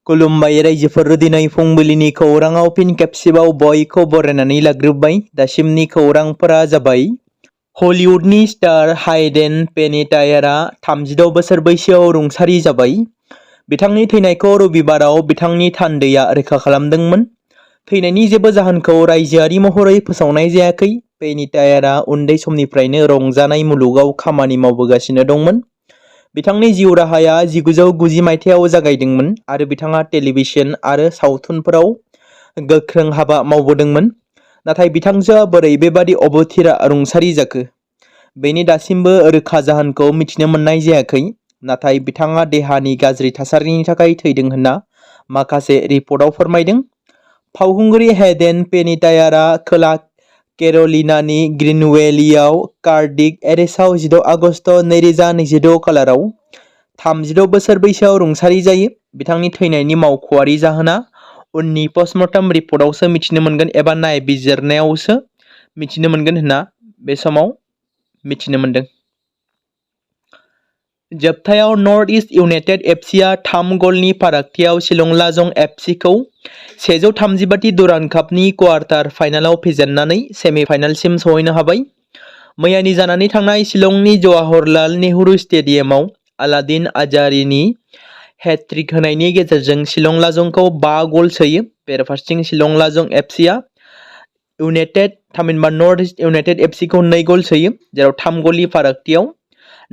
खुलुमबाय रायजोफोर दिनै फुंबिलिनि खौराङाव फिन खेबसेबाव बयखौ बरायनानै लाग्रोबाय। दासिमनि खौरांफोरा जाबाय हलिउडनि स्टार हायडेन पेनिटायरआ 36 बोसोर बैसोआव रुंसारि जाबाय। बिथांनि थैनायखौ रबिबाराव बिथांनि थान्दैया रोखा खालामदोंमोन। थैनायनि जेबो जाहोनखौ रायजोआरि महरै फोसावनाय जायाखै। पेनिटायरआ उन्दै समनिफ्रायनो रंजानाय मुलुगाव खामानि मावबोगासिनो दंमोन। बिथांनि जिउ राहाया 1990 मायथाइयाव जागायदोंमोन आरो बिथाङा टेलिभिजन आरो सावथुनफोराव गोख्रों हाबा मावबोदोंमोन। नाथाय बिथांजोआ बोरै बेबादि अबथिरा रुंसारि जाखो बेनि दासिमबो रोखा जाहोनखौ मिथिनो मोननाय जायाखै। नाथाय बिथाङा देहानि गाज्रि थासारिनि थाखाय थैदों होनना माखासे रिपर्टआव फोरमायदों। फावखुंग्रि हेडेन पेनिटायरआ खोला केर'लिनानि ग्रीनवेलियाव कार्डिक एरेस्टआव 16 आगस्त 2022 खालाराव 36 बोसोर बैसोआव रुंसारि जायो। बिथांनि थैनायनि मावख'आरि जाहोना उननि पस्टमर्टम रिपर्टआवसो मिथिनो मोनगोन एबा नायबिजिरनायावसो मिथिनो मोनगोन होनना बे समाव मिथिनो मोनदों। जोबथायाव नर्थ इस्ट इउनाइटेड एफसीआ 3 गलनि फारागथियाव शिलंलाजं एफसीखौ 135 दुरान कापनि क्वार्टार फाइनालाव फेजेननानै सेमिफाइनालसिम सौहैनो हाबाय। मैयानि जानानै थांनाय शिलंनि जवाहरलाल नेहरू स्टेडियामाव अलादीन आजारीनि हेट्रिक होनायनि गेजेरजों शिलंलाजंखौ 5 गल सोयो। बेराफारसेथिं शिलंलाजं एफसीआ थामहिनबा नर्थ इस्ट इउनाइटेड एफसीखौ 2 गल सोयो, जेराव 3 गलनि फारागथियाव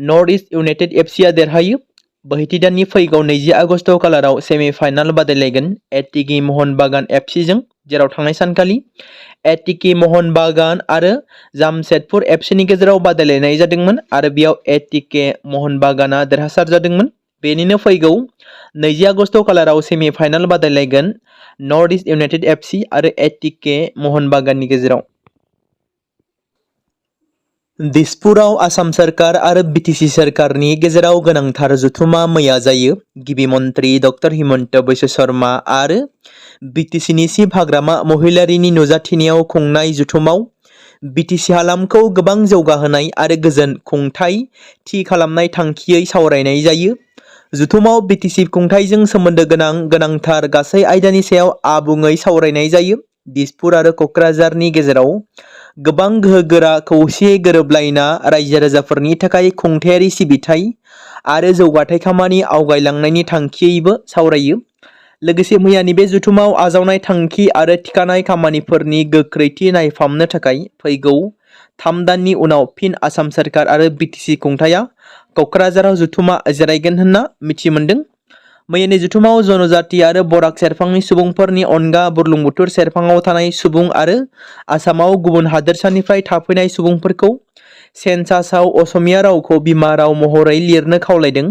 नर्थ इस्ट इउनाइटेड एफसीआ देरहायो। बोहैथि दाननि फैगौ 20 आगस्त खालाराव सेमिफाइनाल बादायलायगोन एटिके महन बागान एफसीजों, जेराव थांनाय सानखालि एटिके महन बागान आरो जामशेदपुर एफसीनि गेजेराव बादायलायनाय जादोंमोन आरो बेयाव एटिके महन बागाना देरहासार जादोंमोन। बेनिनो फैगौ 20 आगस्त खालाराव सेमिफाइनाल बादायलायगोन नर्थ इस्ट इउनाइटेड एफसी आरो एटिके महन बागाननि गेजेराव। दिसपुराव आसाम सोरखार आरो बिटिसि सोरखारनि गेजेराव गोनांथार जथुमा मैया जायो। गिबि मन्थ्रि डक्टर हिमन्त बिश्व शर्मा आरो बिटिसिनि चिफ हाग्रामा महिलारीनि नुजाथिनायाव खुंनाय जथुमाव बिटिसि हालामखौ गोबां जौगाहोनाय आरो गोजोन खुंथाय थि खालामनाय थांखियै सावरायनाय जायो। जथुमाव बिटिसि खुंथायजों सोमोन्दो गोनां गोनांथार गासै आयदानि सायाव आबुङै सावरायनाय जायो। दिसपुर आरो क'क्राझारनि गेजेराव गोबां गोहोगोरा खौसेयै गोरोबलायना रायजो राजाफोरनि थाखाय खुंथायारि सिबिथाय आरो जौगाथाय खामानि आवगायलांनायनि थांखियैबो सावरायो। लोगोसे मैयानि बे जथुमाव आजावनाय थांखि आरो थिखानाय खामानिफोरनि गोख्रैथि नायफामनो थाखाय फैगौ 3 दाननि उनाव फिन आसाम सोरखार आरो बिटिसि खुंथाया क'क्राझाराव जथुमा जिरायगोन होनना मिथिमोनदों। मैयानि जथुमाव जनजाति आरो बराक सेरफांनि सुबुंफोरनि अनगा बुरलुंबुथुर सेरफाङाव थानाय सुबुं आरो आसामाव गुबुन हादोरसानिफ्राय थाफैनाय सुबुंफोरखौ सेन्सासआव असमिया रावखौ बिमा राव महरै लिरनो खावलायदों।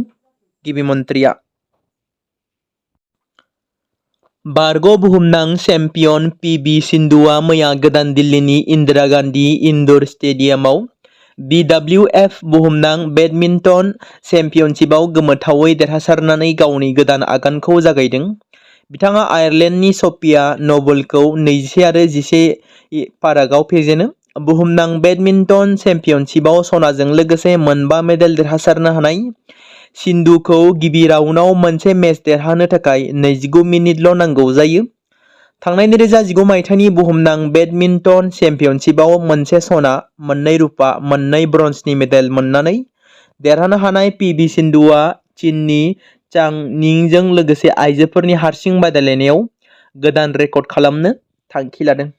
गिबि मन्थ्रिया बारग' बुहुमनां चेम्पियन पि.भि. सिन्धुआ मैया गोदान दिल्लीनि इन्दिरा गान्धी इनडोर स्टेडियामाव BWF बुहुमनां बेडमिन्टन चेम्पियनशिपआव गोमोथावै देरहासारनानै गावनि गोदान आगानखौ जागायदों। बिथाङा आयारलेन्डनि सफिया नबलखौ 21 आरो 11 फारागआव फेजेनो। बुहुमनां बेडमिन्टन चेम्पियनशिपआव सनाजों लोगोसे 4 मेडेल देरहासारनो हानाय सिन्धुखौ गिबि राउन्डआव मोनसे मेच देरहानो थाखाय 29 मिनिटल' नांगौ जायो। थांनाय 2019 मायथाइनि बुहुमनां बेडमिन्टन चेम्पियनशिपआव 1 सना, 2 रुपा, 2 ब्रन्जनि मेडेल मोननानै देरहानो हानाय पि.भि. सिन्धुआ चीननि चां निंजों लोगोसे आइजोफोरनि हारसिं बादायलायनायाव गोदान रेकर्ड खालामनो थांखि लादों।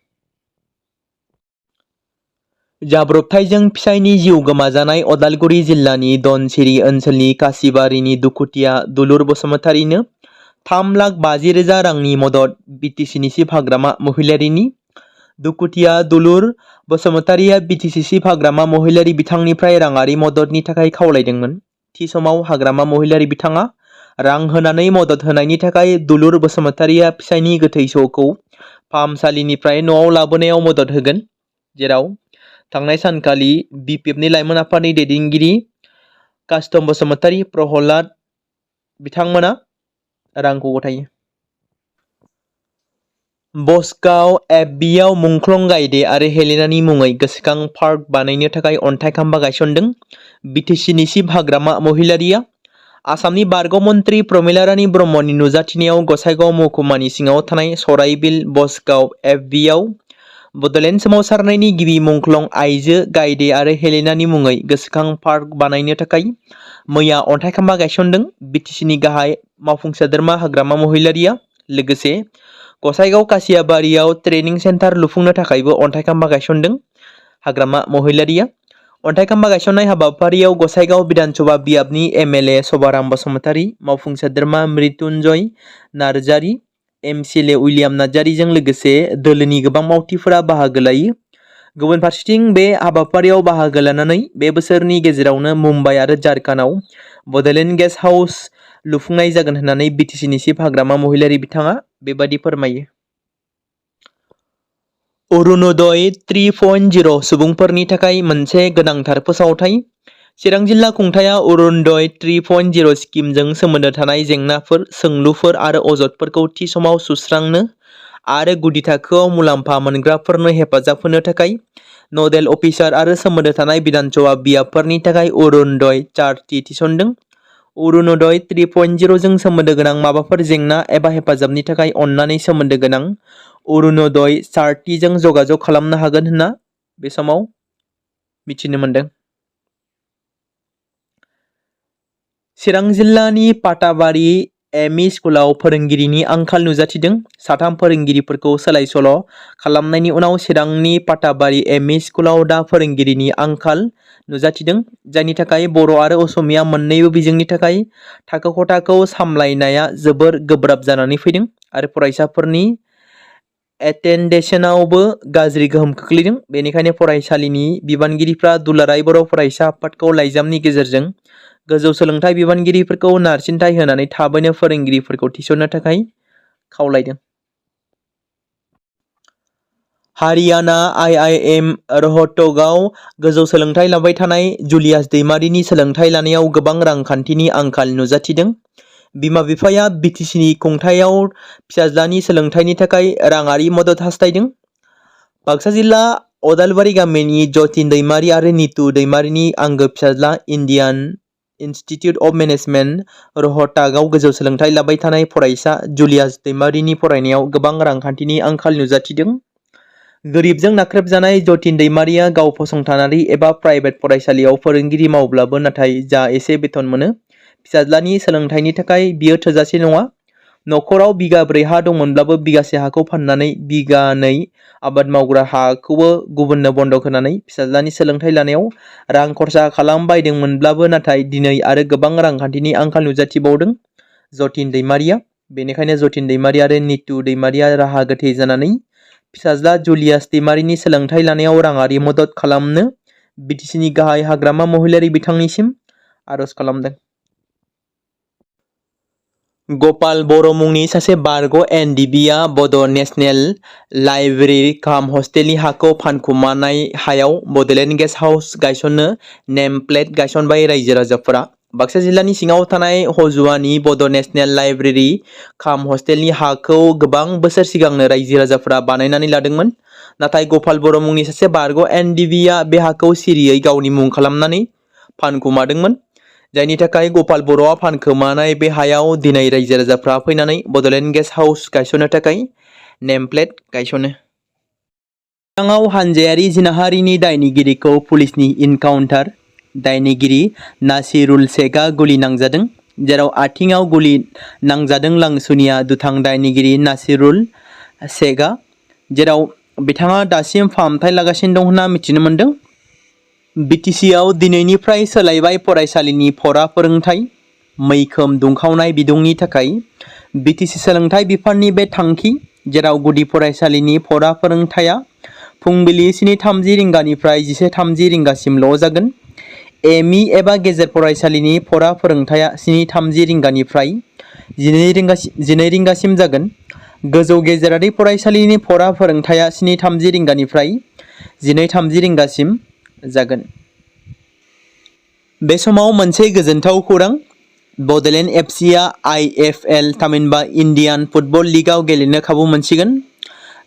जाब्रबथायजों फिसायनि जिउ गोमाजानाय अदालगुरि जिल्लानि धनसिरि ओनसोलनि कासिबारिनि दुखुथिया दुलुर बसुमतारीनो 3,50,000 रांनि मदद बिटिसिनि चिफ हाग्रामा महिलारीनि। दुखुथिया दुलुर बसुमतारीया बिटिसि चिफ हाग्रामा महिलारी बिथांनिफ्राय राङारि मददनि थाखाय खावलायदोंमोन। थि समाव हाग्रामा महिलारी बिथाङा रां होनानै मदद होनायनि थाखाय दुलुर बसुमतारीया फिसायनि गोथै सहखौ फाहामसालिनिफ्राय न'आव लाबोनायाव मदद होगोन, जेराव थांनाय सानखालि बिपिएफनि लाइमोन आफादनि दैदेनगिरि कास्तम बसुमतारी, प्रहलाद बिथांमोना रांखौ गथायो। बसकाव एफबिआव मुंख्लं गायदे आरो हेलेनानि मुङै गोसोखां पार्क बानायनो थाखाय अन्थाइ खाम्फा गायसनदों। बिटिसिनि चिफ हाग्रामा महिलारीया आसामनि बारग' मन्त्रि प्रमिला रानी ब्रह्मनि नुजाथिनायाव गसाइगाव महकुमानि सिङाव थानाय सराइबिल बसगाव FB आव बड'लेण्ड सोमावसारनायनि गिबि मुंख्लं आइजो गायदे आरो हेलेनानि मुङै गोसोखां पार्क बानायनो थाखाय मैया अन्थाइ खाम्फा गायसनदों BTCनि गाहाय मावफुं सोद्रोमा हाग्रामा महिलारिया। लोगोसे गसाइगाव कासियाबारियाव ट्रेनिं सेन्टार लुफुंनो थाखायबो अन्थाइ खाम्फा गायसनदों हाग्रामा महिलारिया। अन्थाइ खाम्फा गायसननाय हाबाफारियाव गसाइगाव विधानसभा बियाबनि MLA सभाराम बसुमतारी, मावफुं सोद्रोमा मृत्युन्जय नार्जारी, MCLA उइलियाम नार्जारीजों लोगोसे दोलोनि गोबां मावथिफोरा बाहागो लायो। गुबुन फारसेथिं बे हाबाफारियाव बाहागो लानानै बे बोसोरनि गेजेरावनो मुम्बाइ आरो झारखन्डआव बड'लेण्ड गेस्ट हाउस लुफुंनाय जागोन होननानै BTCनि चिफ हाग्रामा महिलारी बिथाङा बेबादि फोरमायो। अरुणोदय 3.0 सुबुंफोरनि थाखाय मोनसे गोनांथार फोसावथाय। चिरां जिल्ला खुंथाया अरुणोदय 3.0 स्किमजों सोमोन्दो थानाय जेंनाफोर, सोंलुफोर आरो अजदफोरखौ थि समाव सुस्रांनो आरो गुदि थाखोआव मुलाम्फा मोनग्राफोरनो हेफाजाब होनो थाखाय नडेल अफिसार आरो सोमोन्दो थानाय विधानसभा बियाबफोरनि थाखाय अरुणोदय 4T थिसनदों। अरुणोदय 3.0 जों सोमोन्दो गोनां माबाफोर जेंना एबा हेफाजाबनि थाखाय अन्नानै सोमोन्दो गोनां अरुणोदय 4T जों जगाजग खालामनो हागोन होनना बे समाव मिथिनो मोनदों। चिरां जिल्लानि पाटाबारि ME स्कुलाव फोरोंगिरिनि आंखाल नुजाथिदों। साथाम फोरोंगिरिफोरखौ सोलाय सोल' खालामनायनि उनाव चिरांनि पाटाबारि ME स्कुलाव दा फोरोंगिरिनि आंखाल नुजाथिदों, जायनि थाखाय बर' आरो असमिया मोन्नैबो बिजोंनि थाखाय थाखो खथाखौ सामलायनाया जोबोर गोब्राब जानानै फैदों आरो फरायसाफोरनि एटेन्डेन्सआवबो गाज्रि गोहोम खोख्लैदों। बेनिखायनो फरायसालिनि बिबानगिरिफ्रा दुलाराय बर' फरायसा आफादखौ लाइजामनि गेजेरजों गोजौ सोलोंथाइ बिबानगिरिफोरखौ नारसिनथाय होनानै थाबैनो फोरोंगिरिफोरखौ थिसननो थाखाय खावलायदों। हारियाना IIM रोहतगाव गोजौ सोलोंथाइ लाबाय थानाय जुलियास दैमारिनि सोलोंथाइ लानायाव गोबां रांखान्थिनि आंखाल नुजाथिदों। बिमा-बिफाया BTCनि खुंथायाव फिसाज्लानि सोलोंथाइनि थाखाय राङारि मदद हास्थायदों। बाक्सा जिल्ला अदालबारि गामिनि जतिन दैमारि आरो नितु दैमारिनि आंगो फिसाज्ला इन्डियान इन्स्टिट्युट अफ मेनेजमेन्ट रोहतगाव गोजौ सोलोंथाइ लाबाय थानाय फरायसा जुलियास दैमारिनि फरायनायाव गोबां रांखान्थिनि आंखाल नुजाथिदों। गोरिबजों नाख्रेबजानाय जतिन दैमारिया गाव फसंथानारि एबा प्राइभेट फरायसालियाव फोरोंगिरि मावब्लाबो नाथाय जा एसे बेथन मोनो, फिसाज्लानि सोलोंथाइनि थाखाय बियो थोजासे नङा। नखराव बिगाब्रै हा दंमोनब्लाबो बिगासे हाखौ फाननानै बिगानै आबाद मावग्रा हाखौबो गुबुननो बन्दक होनानै फिसाज्लानि सोलोंथाइ लानायाव रां खरसा खालामबायदोंमोनब्लाबो नाथाय दिनै आरो गोबां रांखान्थिनि आंखाल नुजाथिबावदों जतिन दैमारिया। बेनिखायनो जतिन दैमारि आरो नितु दैमारिया राहा गोथे जानानै फिसाज्ला जुलियास दैमारिनि सोलोंथाइ लानायाव राङारि मदद खालामनो BTCनि गाहाय हाग्रामा महिलारि बिथांनिसिम आर'ज खालामदों। गपाल बर' मुंनि सासे बारग' NDBआ बड' नेशनेल लाइब्रेरि काम हस्टेलनि हाखौ फानखुमानाय हायाव बड'लेण्ड गेस्ट हाउस गायसननो नेम प्लेट गायसनबाय रायजो राजाफोरा। बाक्सा जिल्लानि सिङाव थानाय हजुवानि बड' नेशनेल लाइब्रेरि काम हस्टेलनि हाखौ गोबां बोसोर सिगांनो रायजो राजाफोरा बानायनानै लादोंमोन। नाथाय गपाल बर' मुंनि सासे बारग' NDBआ बे हाखौ सिरियै गावनि मुं खालामनानै फानखुमादोंमोन, जायनि थाखाय गपाल बर'आ फानखोमानाय बे हायाव दिनै रायजो राजाफ्रा फैनानै बड'लेण्ड गेस्ट हाउस गायसननो थाखाय नेम प्लेट गायसनो। चिराङाव हानजायारि जिनाहारिनि दायनिगिरिखौ पुलिसनि इनकाउन्टार। दायनिगिरि नासिरुल शेखआ गुलि नांजादों। जेराव आथिङाव गुलि नांजादों लांसुनिया दुथां दायनिगिरि नासिरुल शेखआ, जेराव बिथाङा दासिम फाहामथाय लागासिनो दं होनना मिथिनो मोन्दों। BTCआव दिनैनिफ्राय सोलायबाय फरायसालिनि फरा फोरोंथाय। मैखोम दुंखावनाय बिदुंनि थाखाय BTC सोलोंथाइ बिफाननि बे थांखि, जेराव गुदि फरायसालिनि फरा फोरोंथाया फुंबिलि 7:30 रिंगानिफ्राय 11:30 रिंगासिमल' जागोन। ME एबा गेजेर फरायसालिनि फरा फोरोंथाया 7:30 रिंगानिफ्राय 12 रिंगासिम जागोन। गोजौ गेजेरारि फरायसालिनि फरा फोरोंथाया 7:30 रिंगानिफ्राय 12:30 रिंगासिम जागोन। बे समाव मोनसे गोजोनथाव खौरां। बड'लेण्ड FCआ IFL थामहिनबा इन्डियान फुटबल लीगआव गेलेनो खाबु मोनसिगोन।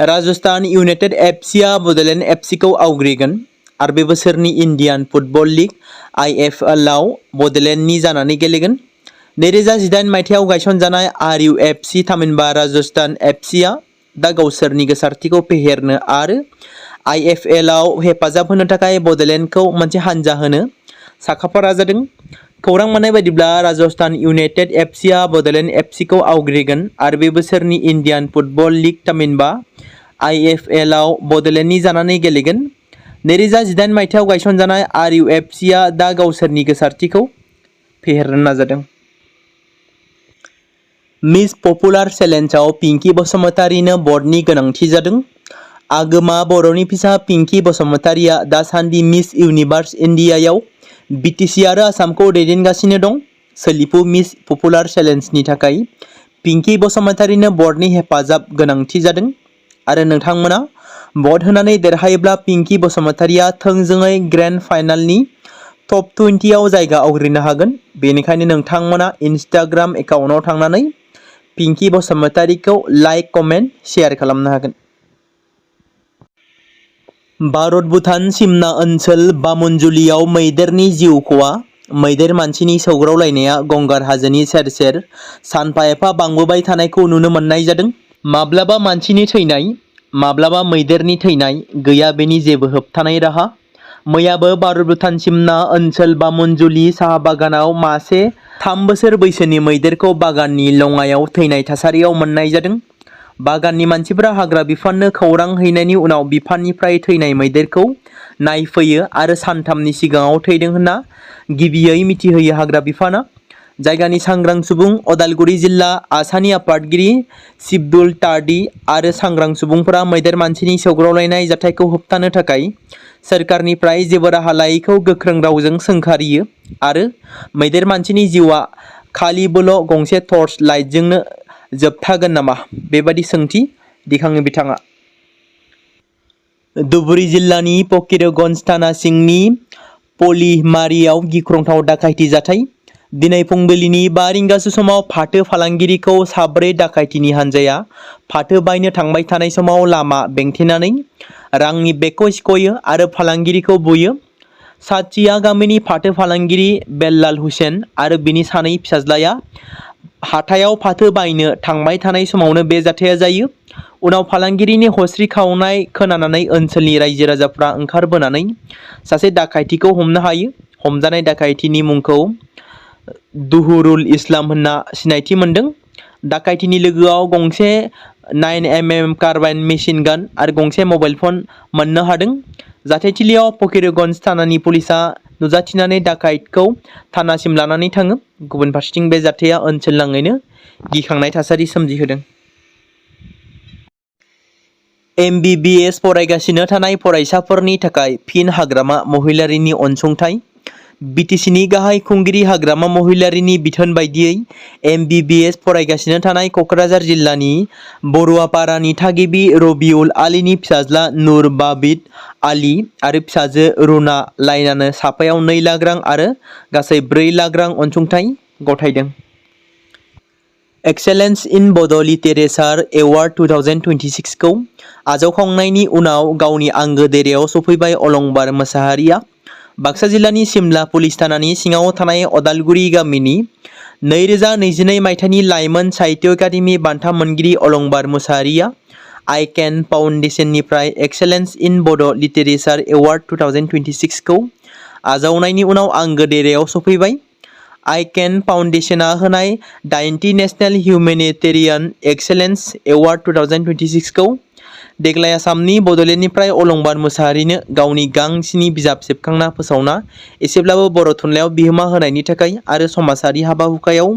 राजस्थान इउनाइटेड FCआ बड'लेण्ड FCखौ आवग्रिगोन आरो बे बोसोरनि इन्डियान फुटबल लीग IFL आव बड'लेण्डनि जानानै गेलेगोन। 2018 मायथाइयाव गायसनजानाय RUFC थामहिनबा राजस्थान FCआ दा गावसोरनि गोसारथिखौ फेहेरनो आरो IFL आव हेफाजाब होनो थाखाय बड'लेण्डखौ मोनसे हानजा होनो साखाफारा जादों। खौरां मोननाय बायदिब्ला राजस्थान यूनाइटेड FCआ बड'लेण्ड FCखौ आवग्रिगोन आरो बे बोसोरनि इन्डियान फुटबल लीग थामहिनबा IFL आव बड'लेण्डनि जानानै गेलेगोन। 2018 मायथाइयाव गायसनजानाय RUFCआ दा गावसोरनि गोसारथिखौ फेहेरनो नाजादों। मिस पपुलार चेलेन्जआव पिंकी बसुमतारीनो बर्डनि गोनांथि जादों। आगोमा बर'नि फिसा पिंकी बसुमतारीया दासान्दि मिस इउनिभार्स इन्डियायाव BTC आरो आसामखौ दैदेनगासिनो दं। सोलिफु मिस पपुलार चेलेन्जनि थाखाय पिंकी बसुमतारीनो बर्डनि हेफाजाब गोनांथि जादों आरो नोंथांमोना भट होनानै देरहायोब्ला पिंकी बसुमतारीया थोंजोङै ग्रेन्ड फाइनालनि टप 20 आव जायगा आवग्रिनो हागोन। बेनिखायनो नोंथांमोना इन्स्टाग्राम एकाउन्टआव थांनानै पिंकी बसुमतारीखौ लाइक, कमेन्ट, शेयार खालामनो हागोन। भारत भुटान सिमना ओनसोल बामुनजुलियाव मैदेरनि जिउ खहा। मैदेर मानसिनि सौग्रावलायनाया गंगार हाजोनि सेर सेर सानफा एफा बांबोबाय थानायखौ नुनो मोननाय जादों। माब्लाबा मानसिनि थैनाय, माब्लाबा मैदेरनि थैनाय, गैया बेनि जेबो होबथानाय राहा। मैयाबो भारत भुटान सिमना ओनसोल बामुनजुलि साहा बागानाव मासे 3 बोसोर बैसोनि मैदेरखौ बागाननि लङायाव थैनाय थासारियाव मोननाय जादों। बागाननि मानसिफोरा हाग्रा बिफाननो खौरां हैनायनि उनाव बिफाननिफ्राय थैनाय मैदेरखौ नायफैयो आरो सानथामनि सिगाङाव थैदों होनना गिबियै मिथिहोयो हाग्रा बिफाना। जायगानि सांग्रां सुबुं अदालगुरि जिल्ला आसानि आफादगिरि सिब्दुल तार्डी आरो सांग्रां सुबुंफोरा मैदेर मानसिनि सौग्रावलायनाय जाथायखौ होबथानो थाखाय सोरखारनिफ्राय जेबो राहा लायैखौ गोख्रों रावजों सोंखारियो आरो मैदेर मानसिनि जिउआ खालिबोल' गंसे टर्च लाइटजोंनो जोबथागोन नामा बेबादि सोंथि दिखाङो बिथाङा। धुबुरी जिल्लानि फकीरगंज थाना सिंनि पलिमारियाव गिख्रंथाव दाखायथि जाथाय। दिनै फुंबिलिनि 5 रिंगासो समाव फाथो फालांगिरिखौ साब्रै दाखायथिनि हानजाया फाथो बायनो थांबाय थानाय समाव लामा बेंथेनानै रांनि बेगखौ सिख'यो आरो फालांगिरिखौ बुयो। साथिया गामिनि फाथो फालांगिरि बेल्लाल हुसेन आरो बिनि सानै फिसाज्लाया हाथायाव फाथो बायनो थांबाय थानाय समावनो बे जाथाया जायो। उनाव फालांगिरिनि हस्रि खावनाय खोनानानै ओनसोलनि रायजो राजाफ्रा ओंखारबोनानै सासे दाखायथिखौ हमनो हायो। हमजानाय दाखायथिनि मुंखौ दुहुरुल इस्लाम होनना सिनायथि मोन्दों। दाखायथिनि लोगोआव गंसे 9mm कार्बाइन मेसिन गान आरो गंसे मबाइल फन मोननो हादों। जाथायथिलियाव फकीरगंज थानानि पुलिसा नुजाथिनानै दाखायतखौ थानासिम लानानै थाङो। गुबुन फारसेथिं बे जाथाया ओनसोल नाङैनो गिखांनाय थासारि सोमजिहोदों। MBBS फरायगासिनो थानाय फरायसाफोरनि थाखाय फिन हाग्रामा महिलारीनि अनसुंथाइ। BTCनि गाहाय खुंगिरि हाग्रामा महिलारीनि बिथोन बायदियै MBBS फरायगासिनो थानाय क'क्राझार जिल्लानि बरुवापारानि थागिबि रबिउल आलीनि फिसाज्ला नूर बाबिद आली आरो फिसाजो रुना लाइनानो साफायाव 2 लाख रां आरो गासै 4 लाख रां अनसुंथाइ गथायदों। एक्सेलेन्स इन बड' लिटेरेचार एवार्ड 2026 खौ आजावखांनायनि उनाव गावनि आंगो देरायाव सफैबाय अलंबार मोसाहारिया। बाक्सा जिल्लानि सिमला पुलिस थानानि सिङाव थानाय अदालगुरि गामिनि 2022 मायथाइनि लाइमोन साहित्य एकाडेमि बान्था मोनगिरि अलंबार मोसाहारिया आई कैन फाउन्डेसननिफ्राय एक्सेलेन्स इन बड' लिटेरेचार एवार्ड 2026 खौ आजावनायनि उनाव आंगो देरायाव सफैबाय। आई कैन फाउन्डेसना होनाय 80 नेशनेल हिउमेनिटेरियान एक्सेलेन्स एवार्ड 2026 खौ देग्लाय आसामनि बड'लेण्डनिफ्राय अलंबार मोसाहारिनो गावनि गांस्नि बिजाब सेबखांना फोसावना एसेब्लाबो बर' थुनलाइयाव बिहोमा होनायनि थाखाय आरो समाजारि हाबा हुखायाव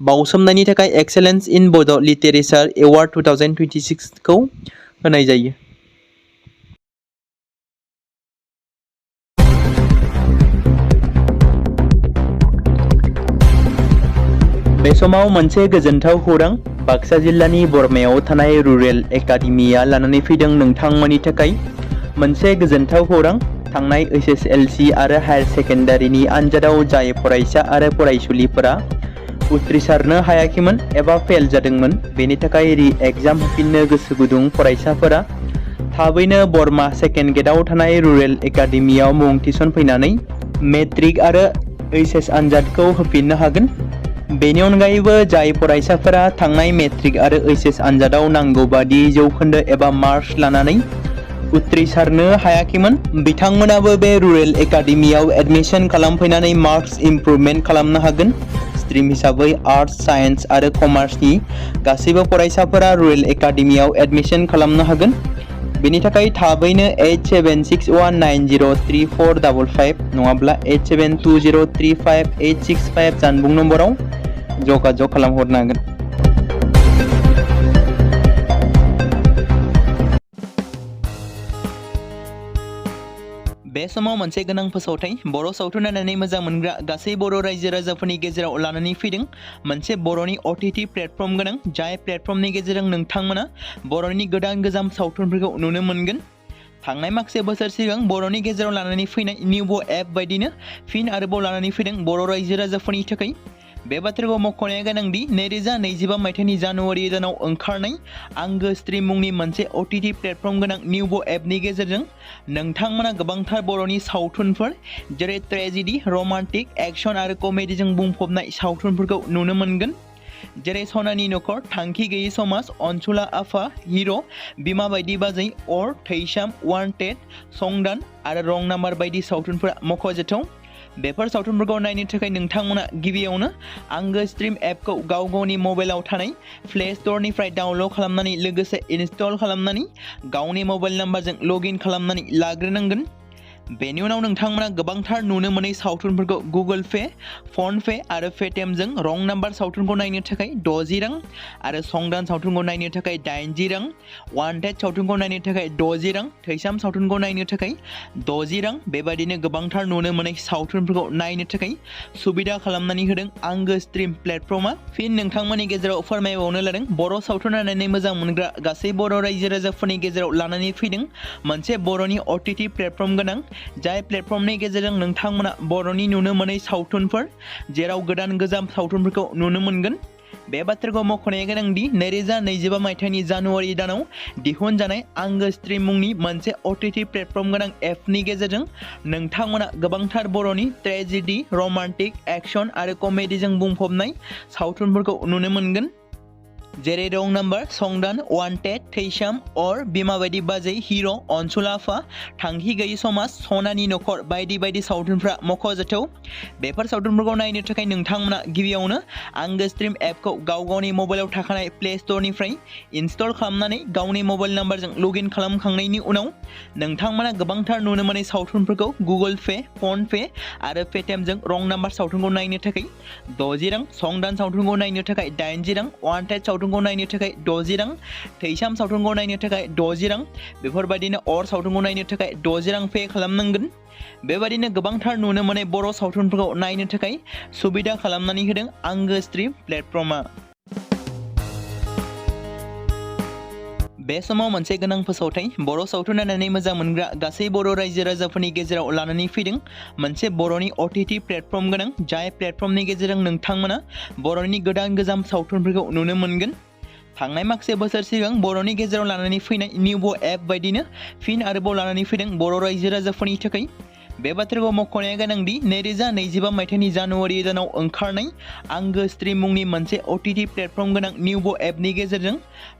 बाउसोमनायनि थाखाय एक्सेलेन्स इन बड' लिटेरेचार एवार्ड 2026 खौ होनाय जायो। बे समाव मोनसे गोजोनथाव खौरां बाक्सा जिल्लानि बरमायाव थानाय रुरेल एकाडेमिया लानानै फैदों नोंथांमोननि थाखाय मोनसे गोजोनथाव खौरां। थांनाय SSLC आरो हायार सेकेन्डारिनि आनजादाव जाय फरायसा आरो फरायसुलिफोरा उथ्रिसारनो हायाखैमोन एबा फेल जादोंमोन बेनि थाखाय रि एग्जाम होफिननो गोसो गुदुं फरायसाफोरा थाबैनो बरमा सेकेन्ड गेटआव थानाय रुरेल एकाडेमियाव मुं थिसनफैनानै मेट्रिक आरो HS आनजादखौ होफिननो हागोन। बेनि अनगायैबो जाय फरायसाफोरा थांनाय मेट्रिक आरो एचएस आनजादाव नांगौ बादि जौखोन्दो एबा मार्क्स लानानै उथ्रिसारनो हायाखैमोन बिथांमोनाबो बे रुरेल एकाडेमियाव एडमिशन खालामफैनानै मार्क्स इमप्रुभमेन्ट खालामनो हागोन। स्ट्रीम हिसाबै आर्ट्स, साइन्स आरो कमार्सनि गासैबो फरायसाफोरा रुरेल एकाडेमियाव एडमिशन खालामनो हागोन। बेनि थाखाय थाबैनो 8761903455 नङाब्ला 87203585 जानबुं नम्बराव जगाजग खालामहरनो हागोन। बे समाव मोनसे गोनां फोसावथाय बर' सावथुन नायनानै मोजां मोनग्रा गासै बर' रायजो राजाफोरनि गेजेराव लानानै फैदों मोनसे बर'नि OTT प्लेटफर्म गोनां जाय प्लेटफर्मनि गेजेरजों नोंथांमोना बर'नि गोदान गोजाम सावथुनफोरखौ नुनो मोनगोन। थांनाय माखासे बोसोर सिगां बर'नि गेजेराव लानानै फैनाय निउबो एप बायदिनो फिन आरोबाव लानानै फैदों बर' रायजो राजाफोरनि थाखाय। बे बाथ्राखौ मख'नाया गोनांदि 2025 मायथाइनि जानुवारि दानाव ओंखारनाय आंगो स्ट्रीम मुंनि मोनसे OTT प्लेटफर्म गोनां निउबो एपनि गेजेरजों नोंथांमोना गोबांथार बर'नि सावथुनफोर जेरै ट्रेजेडी, रमान्टिक, एक्शन आरो कमेडीजों बुंफबनाय सावथुनफोरखौ नुनो मोनगोन। जेरै सनानि नखर, थांखि गैयै समाज, अनसुला आफा, हिर', बिमा बायदि बाजै, अर, थैसाम, वान्टेड, संदान आरो रं नाम्बार बायदि सावथुनफोरा मख'जाथाव। बेफोर सावथुनफोरखौ नायनो थाखाय नोंथांमोना गिबियावनो आंगो स्ट्रीम एपखौ गावनि मबाइलाव थानाय प्ले स्ट'रनिफ्राय डाउनल'ड खालामनानै लोगोसे इनस्टल खालामनानै गावनि मबाइल नाम्बारजों लगइन खालामनानै लाग्रोनांगोन। बेनि उनाव नोंथांमोना गोबांथार नुनो मोनै सावथुनफोरखौ गुगोल पे, फन पे आरो पेटिएमजों रं नाम्बार सावथुनखौ नायनो थाखाय 60 रां आरो संदान सावथुनखौ नायनो थाखाय 80 रां, वान्टेड सावथुनखौ नायनो थाखाय 60 रां, थैसाम सावथुनखौ नायनो थाखाय 60 रां बेबादिनो गोबांथार नुनो मोनै सावथुनफोरखौ नायनो थाखाय सुबिदा खालामनानै होदों आंगो स्ट्रीम प्लेटफर्मा। फिन नोंथांमोननि गेजेराव फोरमायबावनो लादों बर' सावथुन नायनानै मोजां मोनग्रा गासै बर' रायजो राजाफोरनि गेजेराव लानानै फैदों मोनसे बर'नि OTT प्लेटफर्म गोनां जाय प्लेटफर्मनि गेजेरजों नोंथांमोना बर'नि नुनो मोनै सावथुनफोर जेराव गोदान गोजाम सावथुनफोरखौ नुनो मोनगोन। बे बाथ्राखौ मख'नाया गोनांदि 2025 मायथाइनि जानुवारि दानाव दिहुनजानाय आंगो स्ट्रीम मुंनि मोनसे OTT प्लेटफर्म गोनां एपनि गेजेरजों नोंथांमोना गोबांथार बर'नि ट्रेजेडी, रमान्टिक, एक्शन आरो कमेडीजों बुंफबनाय सावथुनफोरखौ नुनो मोनगोन। जेरै रं नाम्बार, संदान, वान्टेड, थैसाम, अर, बिमा बायदि बाजै, हिर', अनसुला आफा, थांखि गैयै समाज, सनानि नखर बायदि बायदि सावथुनफ्रा मख'जाथाव। बेफोर सावथुनफोरखौ नायनो थाखाय नोंथांमोना गिबियावनो आंगो स्ट्रीम एपखौ गावनि मबाइलाव थाखानाय प्ले स्ट'रनिफ्राय इनस्टल खालामनानै गावनि मबाइल नाम्बारजों लगइन खालामखांनायनि उनाव नोंथांमोना गोबांथार नुनो मोनै सावथुनफोरखौ गुगोल पे, फन पे आरो पेटिएमजों रं नाम्बार सावथुनखौ नायनो थाखाय 60 रां, संदान सावथुनखौ नायनो थाखाय 80 रां, वान्टेड सावथुनखौ नायनो थाखाय 60 रां, थैसाम सावथुनखौ नायनो थाखाय 60 रां बेफोरबायदिनो अर सावथुनखौ नायनो थाखाय 60 रां पे खालामनांगोन। बेबायदिनो गोबांथार नुनो मोनै बर' सावथुनफोरखौ नायनो थाखाय सुबिदा खालामनानै होदों आंगो स्ट्रीम प्लेटफर्मा। बे समाव मोनसे गोनां फोसावथाय बर' सावथुन नायनानै मोजां मोनग्रा गासै बर' रायजो राजाफोरनि गेजेराव लानानै फैदों मोनसे बर'नि OTT प्लेटफर्म गोनां जाय प्लेटफर्मनि गेजेरजों नोंथांमोना बर'नि गोदान गोजाम सावथुनफोरखौ नुनो मोनगोन। थांनाय माखासे बोसोर सिगां बर'नि गेजेराव लानानै फैनाय निउबो एप बायदिनो फिन आरोबाव लानानै फैदों बर' रायजो राजाफोरनि थाखाय। बे बाथ्राखौ मख'नाया गोनांदि 2025 मायथाइनि जानुवारि दानाव ओंखारनाय आंगो स्ट्रीम मुंनि मोनसे OTT प्लेटफर्म गोनां निउबो एपनि गेजेरजों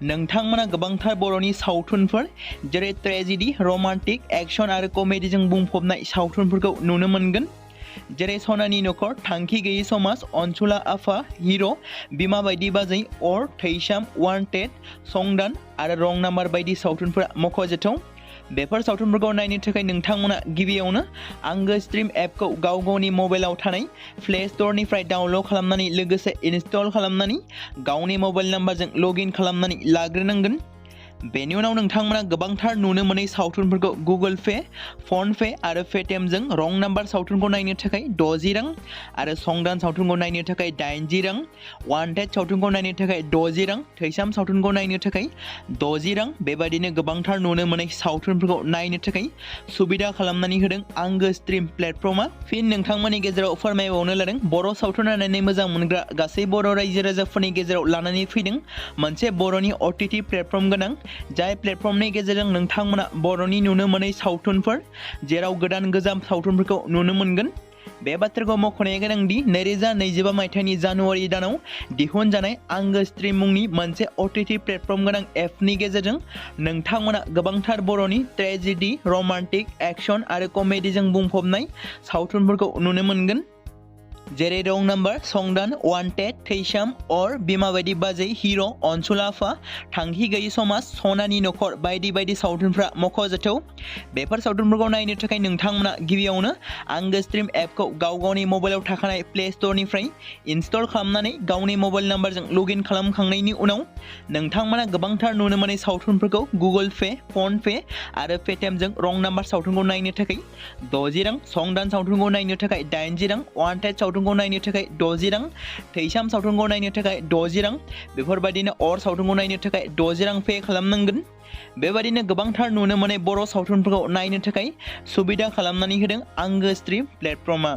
नोंथांमोना गोबांथार बर'नि सावथुनफोर जेरै ट्रेजेडी, रमान्टिक, एक्शन आरो कमेडीजों बुंफबनाय सावथुनफोरखौ नुनो मोनगोन। जेरै सनानि नखर, थांखि गैयै समाज, अनसुला आफा, हिर', बिमा बायदि बाजै, अर, थैसाम, वान्टेड, संदान आरो रं नाम्बार बायदि सावथुनफोरा मख'जाथाव। बेफोर सावथुनफोरखौ नायनो थाखाय नोंथांमोना गिबियावनो आंगो स्ट्रीम एपखौ गावनि मबाइलाव थानाय प्ले स्ट'रनिफ्राय डाउनल'ड खालामनानै लोगोसे इनस्टल खालामनानै गावनि मबाइल नाम्बारजों लगइन खालामनानै लाग्रोनांगोन। बेनि उनाव नोंथांमोना गोबांथार नुनो मोनै सावथुनफोरखौ गुगोल पे, फन पे आरो पेटिएमजों रं नाम्बार सावथुनखौ नायनो थाखाय 60 रां आरो संदान सावथुनखौ नायनो थाखाय 80 रां, वान्टेड सावथुनखौ नायनो थाखाय 60 रां, थैसाम सावथुनखौ नायनो थाखाय 60 रां बेबादिनो गोबांथार नुनो मोनै सावथुनफोरखौ नायनो थाखाय सुबिदा खालामनानै होदों आंगो स्ट्रीम प्लेटफर्मा। फिन नोंथांमोननि गेजेराव फोरमायबावनो लादों बर' सावथुन नायनानै मोजां मोनग्रा गासै बर' रायजो राजाफोरनि गेजेराव लानानै फैदों मोनसे बर'नि OTT प्लेटफर्म गोनां जाय प्लेटफर्मनि गेजेरजों नोंथांमोना बर'नि नुनो मोनै सावथुनफोर जेराव गोदान गोजाम सावथुनफोरखौ नुनो मोनगोन। बे बाथ्राखौ मख'नाया गोनांदि 2025 मायथाइनि जानुवारि दानाव दिहुनजानाय आंगो स्ट्रीम मुंनि मोनसे OTT प्लेटफर्म गोनां एपनि गेजेरजों नोंथांमोना गोबांथार बर'नि ट्रेजेडी, रमान्टिक, एक्शन आरो कमेडीजों बुंफबनाय सावथुनफोरखौ नुनो मोनगोन। जेरै रं नाम्बार, संदान, वान्टेड, थैसाम, अर, बिमा बायदि बाजै, हिर', अनसुला आफा, थांखि गैयि समाज, सनानि नखर बायदि बायदि सावथुनफ्रा मख'जाथाव। बेफोर सावथुनफोरखौ नायनो थाखाय नोंथांमोना गिबियावनो आंगो स्ट्रीम एपखौ गावनि मबाइलाव थाखानाय प्ले स्ट'रनिफ्राय इनस्टल खालामनानै गावनि मबाइल नाम्बारजों लगइन खालामखांनायनि उनाव नोंथांमोना गोबांथार नुनो मोननाय सावथुनफोरखौ गुगोल पे, फन पे आरो पेटिएमजों रं नाम्बार सावथुनखौ नायनो थाखाय 60 रां, संदान सावथुनखौ नायनो थाखाय 80 रां, वान्टेड सावथुनखौ नायनो थाखाय 60 रां, थैसाम सावथुनखौ नायनो थाखाय 60 रां, बेफोरबायदिनो अर सावथुनखौ नायनो थाखाय 60 रां पे खालामनांगोन। बेबायदिनो गोबांथार नुनो मोननाय बर' सावथुनफोरखौ नायनो थाखाय सुबिदा खालामनानै होदों आंगो स्ट्रीम प्लेटफर्मआ।